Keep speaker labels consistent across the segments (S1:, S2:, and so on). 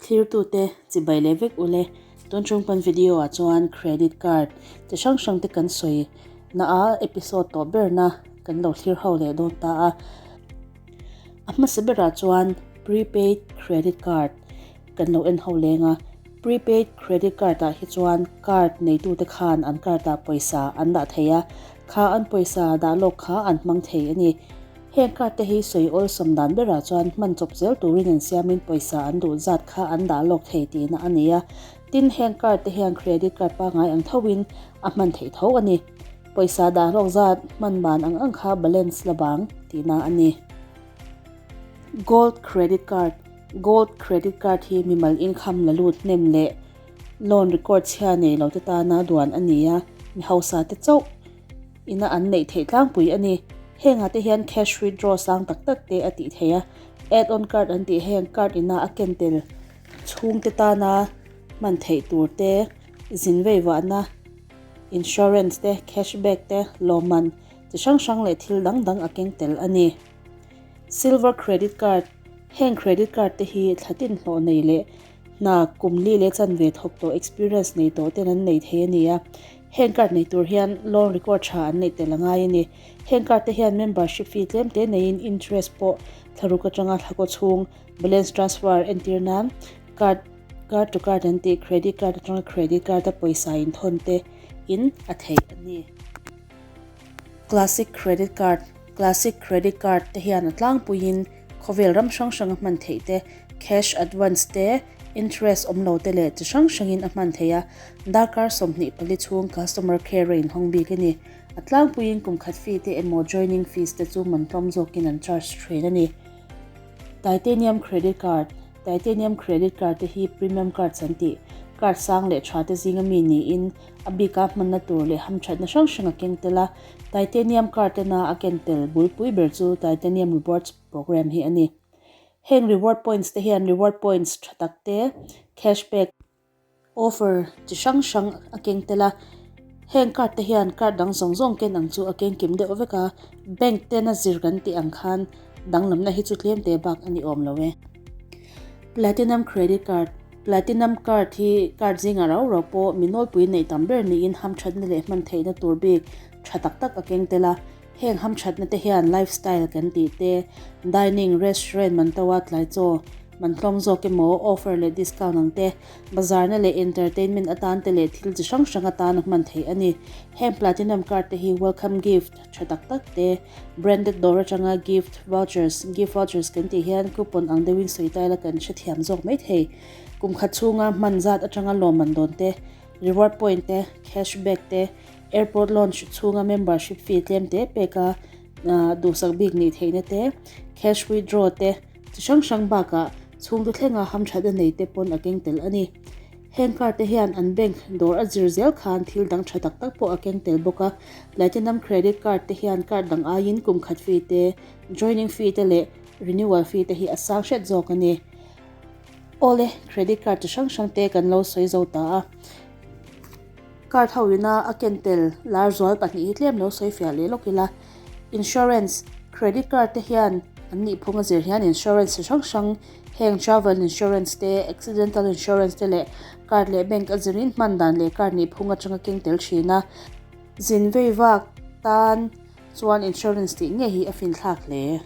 S1: Thlirtute chibai leh vek ule. Tun chung kan video ah chuan credit card chi hrang hrang te kan sawi na a episode tawh berna kan lo thlir ho leh dawn ta a. A hmasa berah chuan prepaid credit card kan lo en ho leng a. Prepaid credit card ah hi chuan card neitute khan an card ah pawisa an dah thei a, kha an pawisa dah lawk kha an hmang thei a ni. Heng card te hi sawi awlsam dan berah chuan hman chawp zel turin an siamin pawisa an duh zat kha an dah lawk thei tihna a ni a. Tin, heng card te hian credit card pangngai ang thoin a hman theih tho a ni. Pawisa dah lawk zat hman ban ang ang kha balance la bang tihna a ni. Gold Credit Card, Gold Credit Card hi mimal income la lut hnem leh loan record chhia nei lo te tana duan a ni a, mi hausa te chauh ina an neih theih tlangpui a ni. Hengah te hian cash withdraw sang tak tak te a tih theih a, add-on card an tih heng card ina a ken tel chhungte tana hman theih tur te, zin vei vahna, insurance te, cash back te, lawmman chi hrang hrang leh thil dang dang a keng tel a ni. Silver credit card, Heng credit card te hi thlatin hlawh nei leh hna kum li leh chanve thawk tawh experience nei tawh ten an nei thei a ni a. Heng card nei tur hian loan record tha an neih tel a ngai a ni. Heng card te hian membership fee tlem te neiin interest pawh thlaruk atanga thlakaw chhung balance transfer entir nan card card to card an tih credit card atanga credit card a pawisa inthawn te in a theih a ni. Classic Credit Card, Classic Credit Card te hian a tlangpuiin khawvel ram hrang hranga hman theih te, cash advance te, interest awm lo te leh chi hrang hrangin a hman theih a, darkar 24 chhung customer care a inhawng bik a ni. A tlangpuiin kum khat fee te emaw joining fees te chu man tlawm zawkin an charge thin a ni. Titanium Credit Card, Titanium Credit Card te hi premium cards an tih, card sang leh tha te zinga mi niin a bika hmanna tur leh hamthatna hrang hrang a keng tel a. Titanium Card tena a ken tel bulpui ber chu Titanium Rewards Program hi a ni. Heng reward points te hian reward points tha tak te, cashback, Offer chi hrang hrang a keng tel a, heng card te hian card dang zawng zawng ken ang chu a keng kim deuh vek a, bank tena zir kan tih ang khan danglamna hi chu tlem te bak a ni awm lo e. Platinum Credit Card, Platinum Card hi card zingah rau rau pawh mi nawlpui neih tam ber niin hamthatna leh hman theihna tur bik tha tak tak a keng tel a, Heng hamthatna te hian lifestyle kan tih te, dining, restaurant man to a tlai chaw man tlawm zawk emaw, offer leh discount ang te, bazarna leh entertainment atan te leh thil chi hrang hrang atan a hman theih a ni. Heng platinum card te hi welcome gift tha tak tak te, branded dawr atanga gift vouchers, gift vouchers kan tih hian coupon ang deuhin sawi ta ila kan hrethiam zawk mai thei. Kum khat chhunga hman zat atanga lawmman dawn te, reward point te, cash back te, Airport lounge chhunga membership fee tlem te pek a duhsak bik nih theihna te, cash withdraw te chi hrang hrang bakah chhungte thlenga hamthatna nei te pawn a keng tel a ni. Heng card te hian an bank dawr a zir zel khan thil dang tha tak tak pawh a keng tel bawk a. Platinum credit card te hian card dang aiin kum khat fee te, joining fee te leh renewal fee te hi a sang hret zawk a ni. Awle, credit card chi hrang hrang te kan lo sawi zo ta a. Card ho ina a ken tel lar zual pahnih hi tlem lo sawi fiah leh lawk ila. Insurance, Credit card te hian an nih phung a zir hian insurance chi hrang hrang heng travel insurance te, accidental insurance te leh card leh bank a zirin hman dan leh card nih phung atanga keng tel thin a. Zin vei vak tan chuan insurance tih ngei hi a finthlak hle.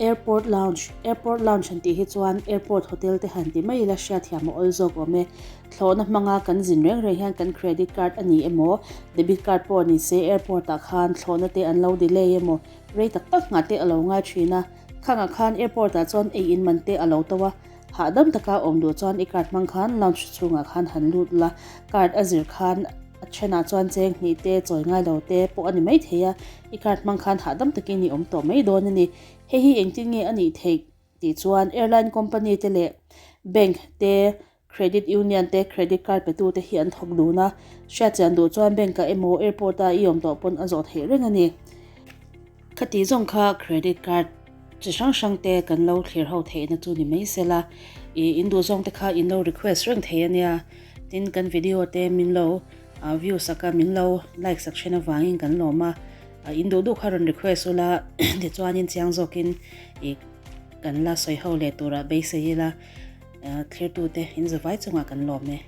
S1: Airport Lounge, Airport Lounge han tih hi chuan Airport Hotel te han ti mai ila hriatthiam a awl zawk awm e. Thlawhna hmanga kan zin reng reng hian kan credit card a ni emaw, debit card pawh ni se airport ah khan thlawhna te an lo delay emaw, rei tak tak nghah te a lo ngai thin a. Khangah khan airport ah chuan ei in man te a lo to a, hahdam taka awm duh chuan i card hmang khan lounge chhungah khan han lut la, card a zir khan a thenah chuan cheng hnih te, chawi ngai lo te pawh a ni maithei a. I card hmang khan hahdam takin i awm tawh mai dawn a ni. Hei hi engtin nge a nih theih tih chuan airline company te leh bank te, credit union te, credit card petu te hi an thawk dun a. Hriatchian duh chuan bank ah emaw airport ah i awm tawh pawn a zawh theih reng a ni. Khati zawng kha credit card chi hrang hrang te kan lo thlir ho theihna chu ni mai se la. I in duh zawng te kha in lo request reng thei a nia. Tin kan video te min lo View sak a min lo like sak then avangin kan lawm a, in duh duh kha rawn request ula tichuanin chiang zawkin ih kan la sawi ho leh turah beisei ila. Thlirtute inzavai chungah kan lawm e.